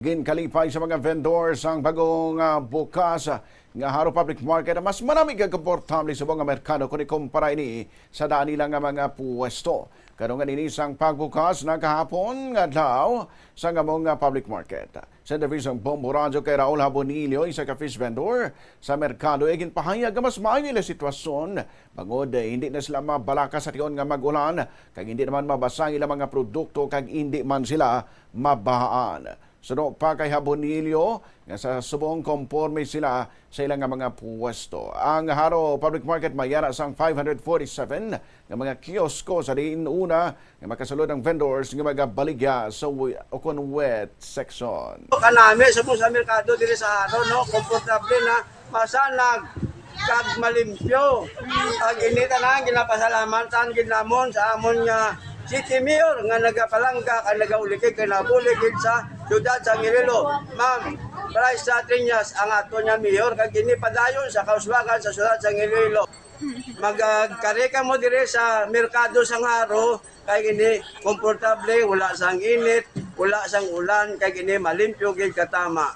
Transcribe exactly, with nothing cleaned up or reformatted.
Ginkalipay sa mga vendors ang bagong, ah, bukas, ah, nga Jaro Public Market, mas manami kag komportable subong nga merkado kung ikumpara ini sa daan nila nga mga puwesto. Kadungan ini sang pagbukas na kahapon nga adlaw sa among, ah, public market. Sa Division Bombo Radyo kay Raul Habonillo, isa ka fish vendor sa merkado, ay ginpahayag nga mas maayo nila sitwasyon bangod, eh, hindi na sila mabalaka sa tion nga mag-ulan, kag hindi naman mabasa ang ilang mga produkto, kag hindi man sila mabahaan. Suno pa kay Habonillo nga sa subong, komporme sila sa ilang nga mga puwesto. Ang Jaro Public Market may ara sang five hundred forty-seven nga mga kiosko sa diin una nga makasulod ang vendors nga magabaligya sa wi-, ukon wet section. Kanami sa, sa merkado diri sa Jaro, no, komportable na, masanag kag malimpyo. Kag ini tanan ginapasalamatan gid namon sa amon nga city mayor nga nagapalangga kag nagaulikig kag nabulig gid sa siyudad sang Iloilo, Ma'am Bryce Triñas, ang aton nga mayor, kag ini padayon sa kauswagan sa siyudad sang Iloilo. Magkari kamo diri sa merkado sang Jaro, kay ini komportable, wala sang init, wala sang ulan, kay ini malimpyo gid katama.